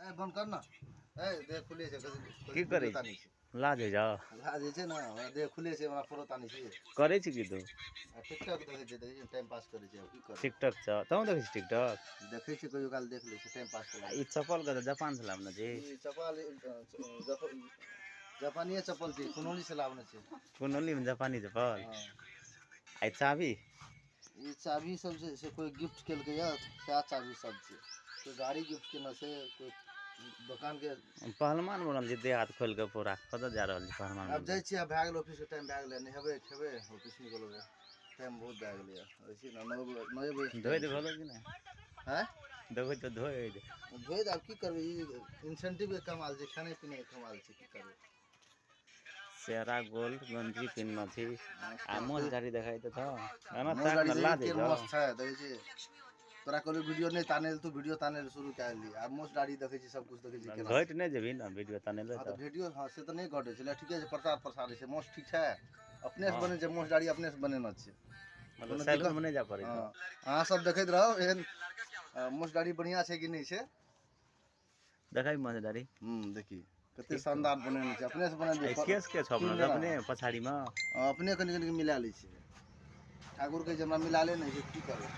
ए बंद कर ना। ए देह खुले छै। की करै छी? लाज होइ जाओ। लाज होइ छै ने, हमरा देह खुले छै, हमरा फोटो तानै छी। करै छी की तू? आ टिकटॉक देखै छै, देखै छै, टाइम पास करै छै, आब की करबै। टिकटॉक छ, तहूँ देखै छी टिकटॉक? देखै छी, कहियो काल देख लै छी, टाइम पास आ करै। ई चप्पल कतऽ जापान से लाबने छी? ई चप्पल जापानीए चप्पल छै, कुनौली से लाबने छै। कुनौलीमे जापानी चप्पल? हँ। आ ई चाभी? ई चाभी सब जे छै कोइ गिफ्ट केलकै यऽ, सएह चाभी सब छै। कोइ गाड़ी गिफ्ट केने छै, कोइ दोकानके। पहलवान बनल छै, देह हाथ खोलि कऽ पूरा। कतऽ जा रहल छी पहलवान आब बनि जाइ छियै, आब भए गेल, ऑफिसके टाइम भए गेलै। नहेबै, खेबै, ऑफिस निकलबै। टाइम बहुत भए गेलैए। ऐसे ने 9 बजे। कऽ? धोइ भेलो कि नहि? आँय? देखै तऽ धोइ। धोइ आब की करबै, ई इंसेंटिवके कमाल छै, खाने पीनेके कमाल छै, की करबै। सेरा गोल्ड गंजी पिन्हने छी आ मोछ दाढ़ी देखाइ तऽ छ एना। मोछ ताक दाढ़ी ने देखी लाज होइ केहन छौ। मस्त छै, देखै छी। तोरा कहलियौ वीडियो नहि तानै लए, तू वीडियो तानै लए शुरू कए देलही। आब मोछ दाढ़ी देखै छी, सब कुछ देखै छी केना। घटि नहि जेबही ने वीडियो तानेले? हँ तऽ तऽ वीडियो, हँ, से तऽ नहि घटै छै। ठीके छै, प्रचार प्रसार छै। मोछ ठीक छै, अपनेसँ हँ। बनै छै, मोछ दाढ़ी अपनेसँ बनेने छै। मतलब कोनो सैलूनमे दिक्कत नहि जाय पड़ै हँ छै। अहाँ सब देखैत रहू, एहन मोछ दाढ़ी बढ़िआँ छै कि नहि छै। देखै मोछ दाढ़ी। हूँ, देखी कते ठीक छौ। शानदार बनेने छै, अपनेसँ आ बनेने ई छै। केश के छौ तीन अपना जना अपने पछाड़ीमे? अपने कनि कनि मिला लै छै। ठाकुर कहै छै हमरा मिला ले, नहि छै, की करबै।